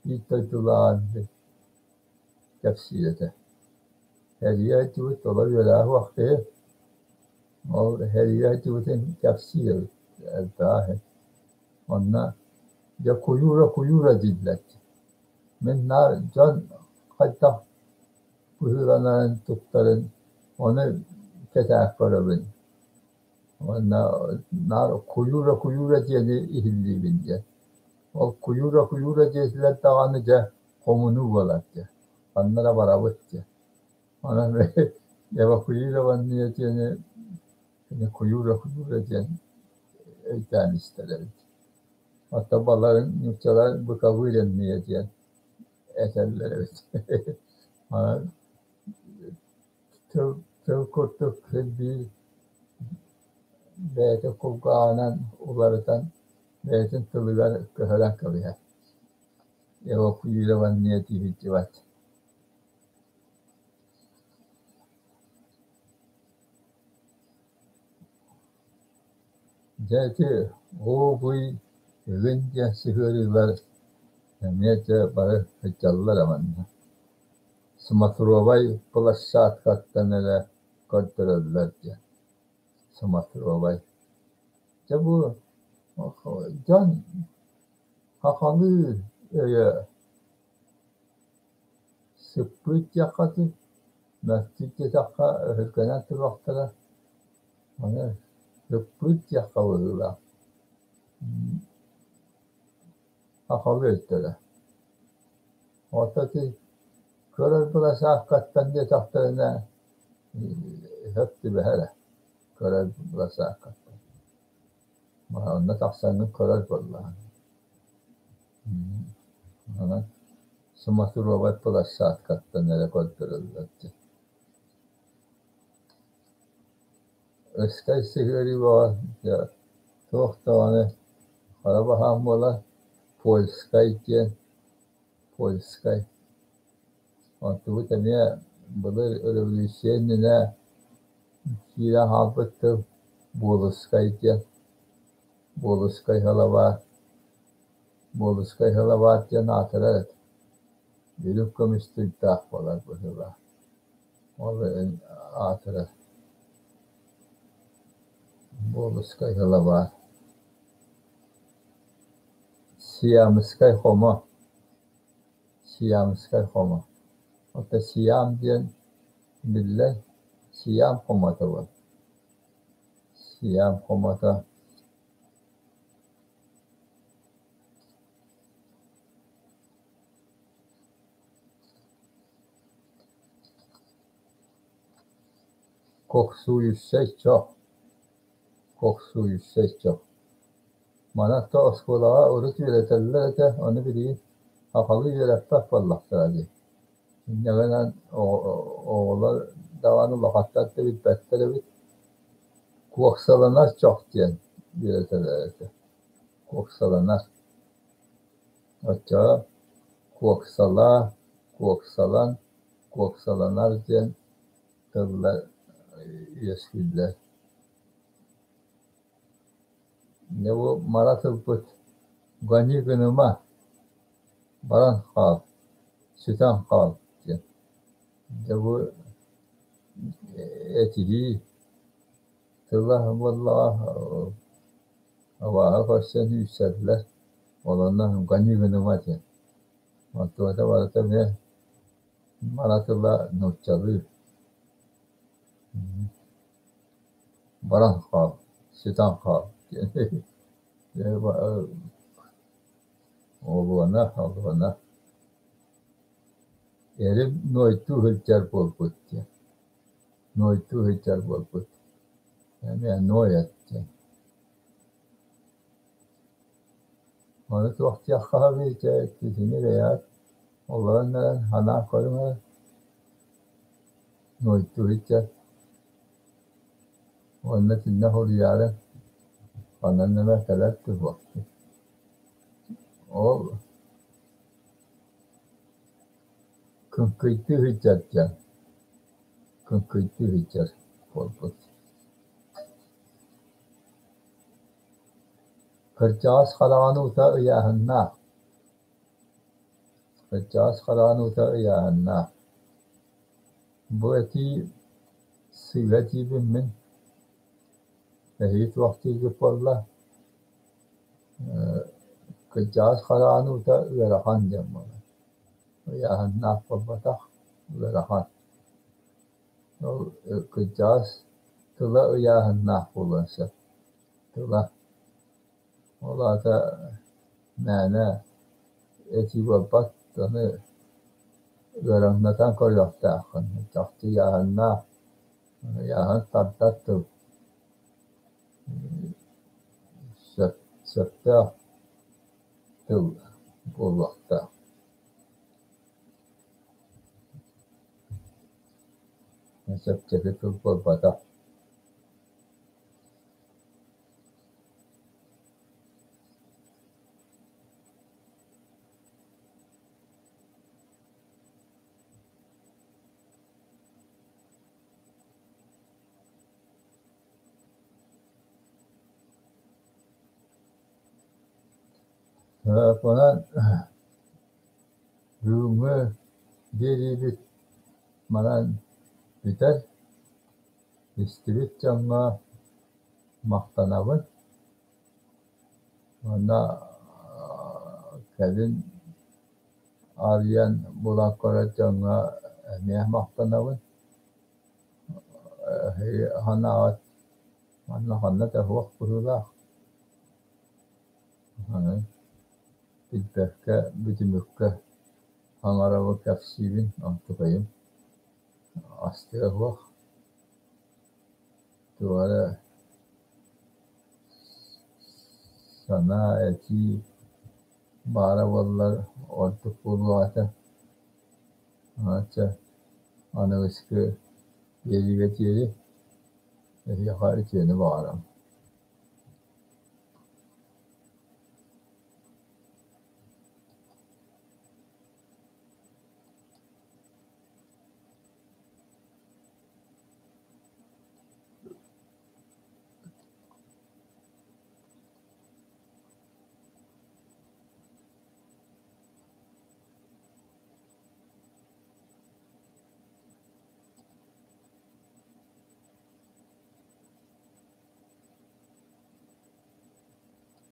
биир дойдулааҕын кэпсиир этэ. Эрийэ сылдьыбыт олор үөрэх суох киһи. Ол эрийэ сылдьыбытын кэпсиир эбит элбэҕи иһин. Онно дьэ куйуура-куйуура дииллэр. Мин наар дьон хайдах быһыыланарын, туттарын ону кэтээн көрөбүн. Уонна наар куйуура-куйуура диэни иһиллиибин диэн. Ол куйуура-куйуура диэтилэр даҕаны дьэ хомунуу буолар дьэ, ханна эрэ барабыт дьэ. Онон эвакуированные диэни куйуура-куйуура диэн өйдөөн истэр эбит. Оттон баларын нууччалар выковыренные диэн этэллэр эбит. Онон тыл, тыл курдук син биир бэйэтин кулгааҕынан уларытан бэйэтин тылыгар көһөрөн кэбиһэр. Эвакуированные дии сылдьыбат. Дьэ ити оо-буй игин диэн сыһыарыылар эмиэ дьэ бары сылдьаллар манна. Смотровай площадкаттан эрэ көрдөрөллөр диэн. Смотровай. Дьэ бу дьон сахалыы өйө сыппыт диэххэ дуу, мөлтүүр диэтэххэ өһүргэнэн туруохтара, аны сыппыт диэххэ быһыылаах сахалыы өйдөрө. Оттон ити көрөр быласааккаттан диэтэхтэринэ сөп түбэһэр ээ, көрөр быласааккаттан. Онно тахсаҥҥын көрөр буоллаҕыҥ. Онон смотровай площадкаттан эрэ көрдөрөллөр дии. Ыскай сыһыарыы бөҕө дьэ туох даҕаны хара баһаам буолар, польскай диэн, польскай. Онтубут эмиэ былыр революция иннинэ киирэн хаалбыт тыл буолускай диэн, буолускай сылабаар, буолускай сылабаар диэн аатырар этэ. Үрүҥ көмүс дуйдаах буолар быһыылаах. Ол иһин аатырар. Буолускай сылабаар. Сиамскай хомо, Сиамскай хомо. Оттон Сиам диэн биллэр, Сиам хомото буолар. Сиам хомото Коксующай чох, коксующай чох. Манан то оскуолаҕа урут үөрэтэллэр этэ, ону билигин сахалыы үөрэппэт буоллахтара дии. Инньэ гынан оҕолор даҕаны улахаттар да билбэттэр эбит. Куоксаланар чох диэн үөрэтэллэр этэ. Куоксаланар. Оччоҕо куоксалаа, куоксалан, куоксаланар диэн тыллар үөскүүллэр. Дьэ бу мара тылбыт «гони гыныма, баран хаал, сүтэн хаал» диэн. Дьэ бу этиһии тыла буоллаҕа абааһы көрсөн үүрсэллэр, ол онно «гони гыныма» диэн. Онтуката барыта эмиэ мара тыла нууччалыы баран хаал, сүтэн хаал диэн. Олуона, олуона. Эрим нуойдуу сылдьар буолбут диэн, нуойдуу сылдьар буолбут. Эмиэ ноет диэн. Ону туох диэххэ сөбүй дьэ итини бэйэҕит олорон эрэн санаан көрүҥ эрэ. Нуойдуу сылдьар. Уонна итиннэ суруйаары ханан эмэ кэлэр дуу Ол кыҥкыйдыы сылдьар диэн, кыҥкыйдыы сылдьар буолбут. Кырдьаҕас хараҕын уута ыйааһыннаах, кырдьаҕас хараҕын уута ыйааһыннаах. Бу этии сыыһа диибин мин. Эһиги туох дииргит буолла? Кырдьаҕас хараҕын уута ыарахан диэн буолар. Ыйааһыннаах буолбатах, ыарахан. Ол кырдьаҕас тыла ыйааһыннаах буолуон сөп. Тыла. Ол аата мээнэ этии буолбат, аны ыараҥнатан көрүөхтээххин. Чахчы ыйааһыннаах, ыйааһын тардар тыл. Сөп, сөптөөх тыл буолуохтаах. Чэпчэки тыл буолбатах. Онон бүгүҥҥү биэриибит манан бүтэр. Истибит дьоҥҥо махтанабын. Уонна кэлин арыйан булан көрөр дьоҥҥо эмиэ махтанабын. Эһиги санааҕыт манна ханна да суох быһыылаах. Онон билбэккэ, бүтүмүккэ саҥарабын, кэпсиибин, онтукайым астыга суох. Туох эрэ санаа, этии баара буоллар ордук буолуох этэ. Чэ, аныгыскы биэриигэ диэри эһиэхэ үтүөнү баҕарабын.